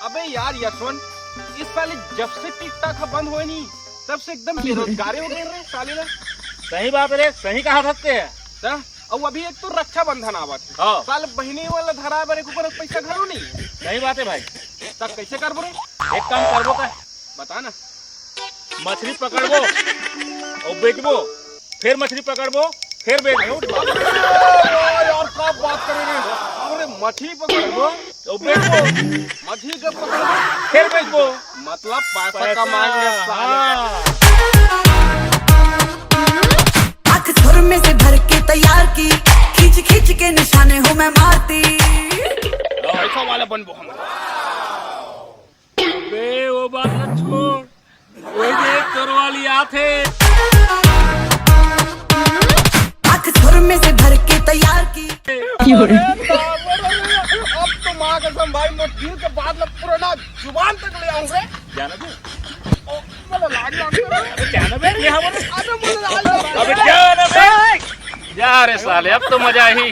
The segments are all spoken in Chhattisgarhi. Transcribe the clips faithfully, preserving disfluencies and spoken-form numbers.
अबे यार यशवंत, इस साले जब से TikTok ह बंद होए नी, तब से एकदम बेरोजगारी हो गए रे साले ला। सही बात रे, सही कहा सकते हैं। त, अउ अभी एक तो रक्षाबंधन आवत है। हाँ। साले बहिनी वाला धरा बर एको करा पैसा घलो नहीं। सही बात है भाई। तब कैसे करबो रे? एक काम करबो का? बता ना। मछली पकड़बो अउ बेचबो, फिर मछली पकड़बो, फिर बेचबो। अरे यार, का बात करे रे? अरे मछली पकड़बो अउ बेचबो, मछली जब पकड़बो, फिर बेचबो। मतलब पैसा पैसा, कमाएंगे साले। हाँ। आंख सुरमे से भर के तैयार की, खींच खींच के निशाने हूँ मैं मारती। पैसा वाला बनबो हम। अबे वो बात मत छोड़, वही देख तोर वाली आथे। आंख सुरमे से भर के तैयार की। अरे बाप रे, अब तो माँ कसम भाई, मोर दिल के बात ला पूरा ना जुबान तक ले आऊं रे। जाना दे। ओ, मोला लाज लगथे रे। अबे जाना बे, यहाँ बोले। अबे मोला लाज लगथे। अबे जाना बे। जा रे साले, अब तो मजा ही।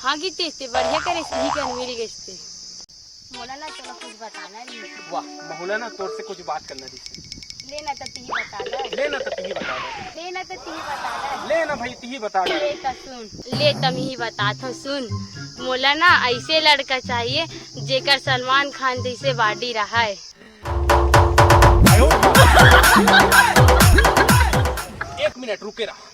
हाँ गीतेश, ते बढ़िया करे, सही कर मिल गइस ते। मोला ना तोला कुछ बताना रहिस। वाह, महू ला ना तोर से कुछ बात करना रहिस। ले ना त तिही बता दे। ले ना त तिही बता दे। ले ना त तिही बता दे। ले ना भाई, तिही बता दे। ले त सुन, ले त मिही बतात हूँ, सुन। मोला ना ऐसे लड़का चाहिए, जेकर सलमान खान जैसे body रहे। एक मिनट रुके रहा।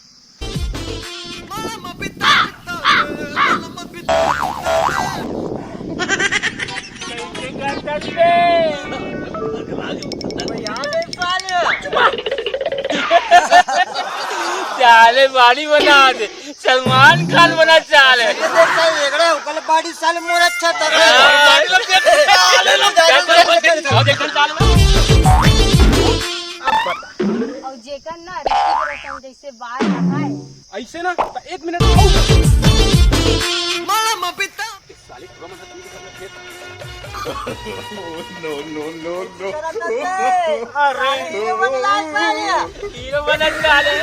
साले body बना दे, सलमान खान बना साले। ये देख साले, वेगड़ा है, ओकर body साले मोर अच्छा था। हाँ, body ला देख, साले ला देख, देख, देख, देख, देख, देख, साले। अब बता। अउ जेकर ना ऋतिक रोशन जैसे बाल रहाय। ऐसे ना, त एक मिनट। माला मपिता। इस साले पूरा मतलब तुम कर रखे। No, no, no, no। अरे। हीरो बनना चाह रहे हैं। हीरो बनना चाह रहे हैं।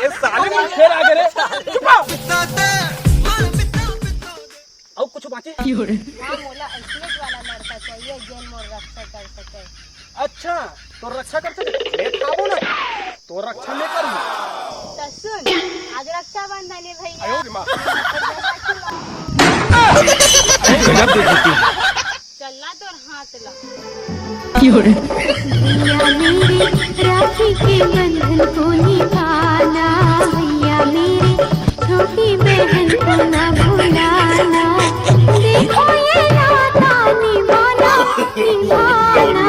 ये साले में फेर आ गए रे। चुप रहो। अउ कुछ बाँचे? हाँ, मोला ऐसने वाला लड़का चाहिए, जेन मोर रक्षा कर सके। अच्छा, तोर रक्षा कर सके? मैं खाबो ना, तोर रक्षा मैं करूँ। त सुन, आज रक्षाबंधन है भैया। आयो रे माँ। चलना तोर हाथ ला। भैया मेरे, राखी के बंधन को निभाना, भैया मेरे, छोटी बहन को ना भुलाना। देखो ये नाता निभाना, निभाना,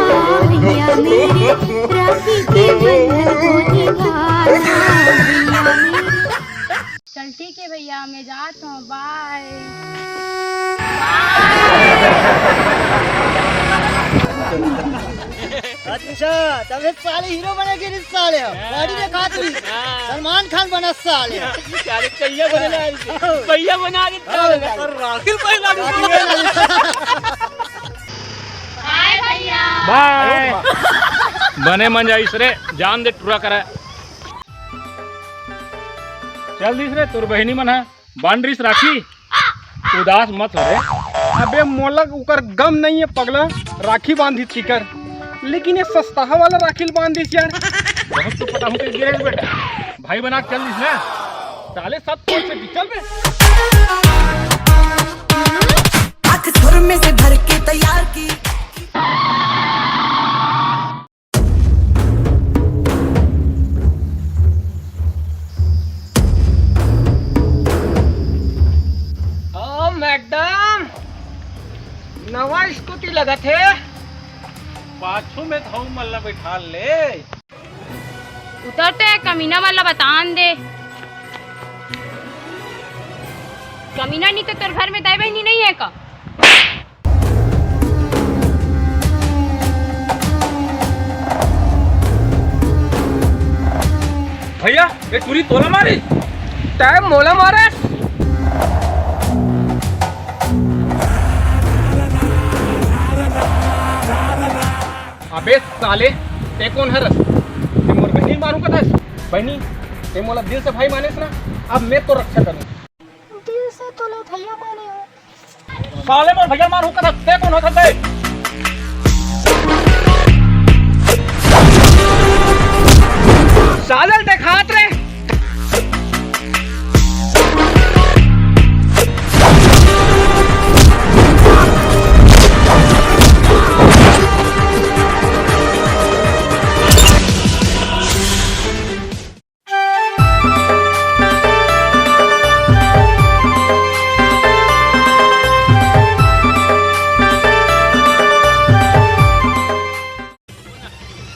भैया मेरे, राखी के बंधन को निभाना, भैया मेरे। चल ठीक है भैया, मैं जात हूँ, बाय। अच्छा, तबे साले हीरो बने के नहीं साले हो। बॉडी दिखा तू। सलमान खान बना साले। साले कहिया बने ला रही है। कहिया बना रही है। राखी भाई ला रही है। बाय भैया। बाय। बने मन जाइस रे, जान दे टुरा करा। चल दिस रे, तोर बहिनी मन ह बांध रिस राखी, उदास मत हो रे। अबे मोला उकर गम नहीं है पगला, राखी बांधी तिकर, लेकिन ये सस्ताहा वाला राखी ल बांध दिस यार। बहुत तो पता हूँ तेरे गिरे बेटा, भाई बना के चल दिस ना, साले सब कोई से चल बे। आंख सुरमे से भर के तैयार की। ओ मैडम, नवा स्कूटी लगत हे। पाछू में धऊ मन ला बैठाल ले। उतर ते कमीना मन ला बतान दे। कमीना नहीं तो तोर घर में दाई बहिनी नहीं ए, टूरी तोला मारे? तैं मोला मारे? अबे साले, तैं कोन हरस? तैं मोर बहिनी मारू कथस? बहिनी, तैं मोला दिल से भाई मानेस ना, अब मैं तोर रक्षा करूँ। दिल से तो लो भैया माने हो। साले मोर भैया मारू कथस, तैं कोन होथस बे? साले ल देखात रे।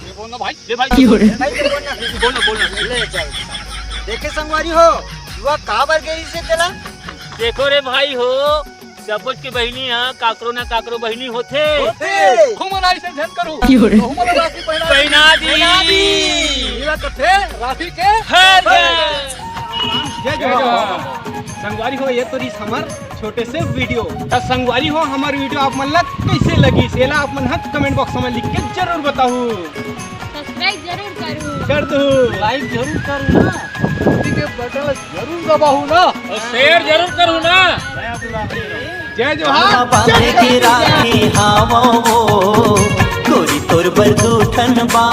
ये बोलना भाई, ये भाई। की हो रे? भाई, ये बोलना। बोलना, बोलना। ले चल। देखे संगवारी हो, युवा काबर गेरी से तेला? देखो रे भाई हो, सबोच के बहिनी ह काकरो ना काकरो बहिनी होथे। होथे। घूमन आई से झन करू। की हो रे? घूमन राखी पहना। पहना दी। पहना दी। मेरा कथे राखी के हर जय जोहार। संगवारी हो, ये तो रहिस हमर छोटे से video। त संगवारी हो, हमर video आप मन ला कइसे लगिस, एला आप मन ह comment box में लिख के जरूर बताहू। Subscribe जरूर करू। कर दू। Like जरूर करू ना। घंटी के button ला जरूर दबाहू ना। अउ share जरूर करू ना। जय जोहार। बांधे के राखी हावो वो, गोरी तोर बर दू ठन बा।